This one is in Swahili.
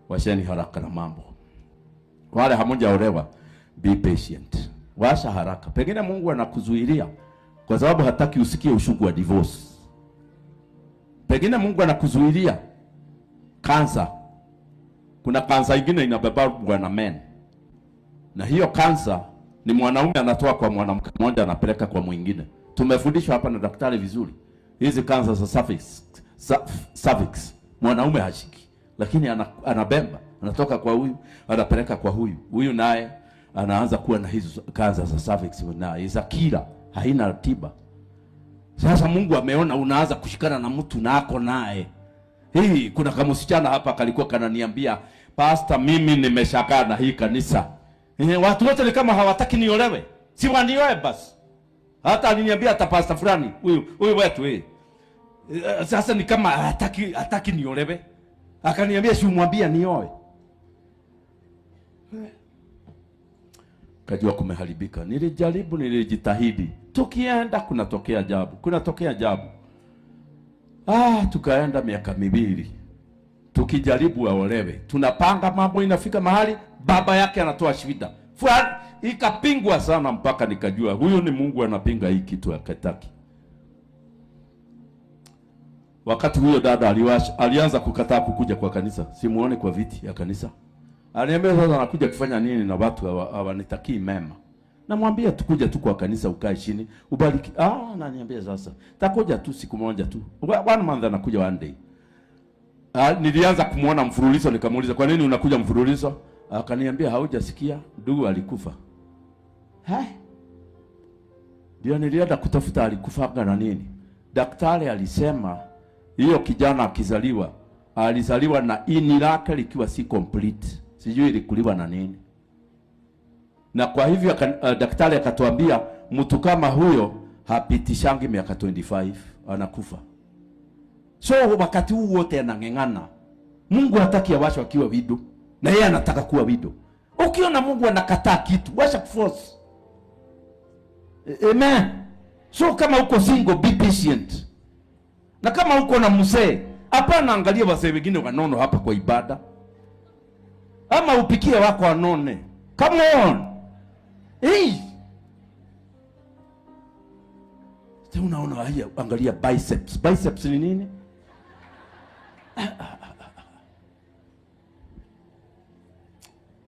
Washeni haraka na mambo. Wale hamujaolewa, be patient. Washa haraka. Pengine Mungu anakuzuilia kwa sababu hataki usikie ushungu wa divorce. Pengine Mungu anakuzuilia kansa. Kuna kansa ingine inabebwa na men. Na hiyo kansa ni mwanaume anatoa kwa mwanamke mmoja anapeleka kwa mwingine. Tumefundishwa hapa na daktari vizuri. Hizi kansa za cervix, cervix. Mwanaume hashiki, lakini anabeba, anatoka kwa huyu, anapeleka kwa huyu. Huyu naye anaanza kuwa na hizo kansa za cervix na hizo kila haina tiba. Sasa Mungu ameona unaanza kushikana na mtu na ako naye. Hii kuna kama msichana hapa kalikuwa kananiambia, "Pastor, mimi nimeshakaa na hii kanisa. Watu wote ni kama hawataki niolewe. Si wanioe basi." Hata aliniambia hata pastor fulani, huyu wetu eh. Sasa ni kama hataki niolewe. Akaniambia si umwambie nioe. Kajua kumeharibika. Nilijaribu, nilijitahidi. Tukienda kunatokea ajabu, kunatokea ajabu. Tukaenda miaka miwili. Tukijaribu aolewe. Tunapanga mambo, inafika mahali baba yake anatoa shida. Ikapingwa sana mpaka nikajua huyu ni Mungu anapinga hii kitu akataki. Wakati huyo dada alianza kukataa kukuja kwa kanisa. Simuone kwa viti ya kanisa. Aliniambia sasa anakuja kufanya nini na watu hawanitakii mema. Namwambia tukuja tu kwa kanisa ukae chini ubariki. Ananiambia sasa takuja tu siku moja tu. One month anakuja one day. Nilianza kumuona mfululizo, nikamuuliza kwa nini unakuja mfululizo? Akaniambia haujasikia ndugu alikufa. Ndio nilienda kutafuta alikufa na nini. Daktari alisema hiyo kijana akizaliwa alizaliwa na ini lake likiwa si complete. Sijui ilikuliwa na nini. Na kwa hivyo daktari akatuambia mtu kama huyo hapitishangi miaka 25 anakufa. So wakati huu wote anang'eng'ana. Mungu hataki awashwe akiwa widow, na yeye anataka kuwa widow. Ukiona Mungu anakataa kitu, washa kuforce. Amen. So kama uko single, be patient. Na kama uko na mzee, hapana angalia wazee wengine wanono hapa kwa ibada. Ama upikie wako wanone. Come on. Hey. Sasa unaona haya, angalia biceps. Biceps ni nini?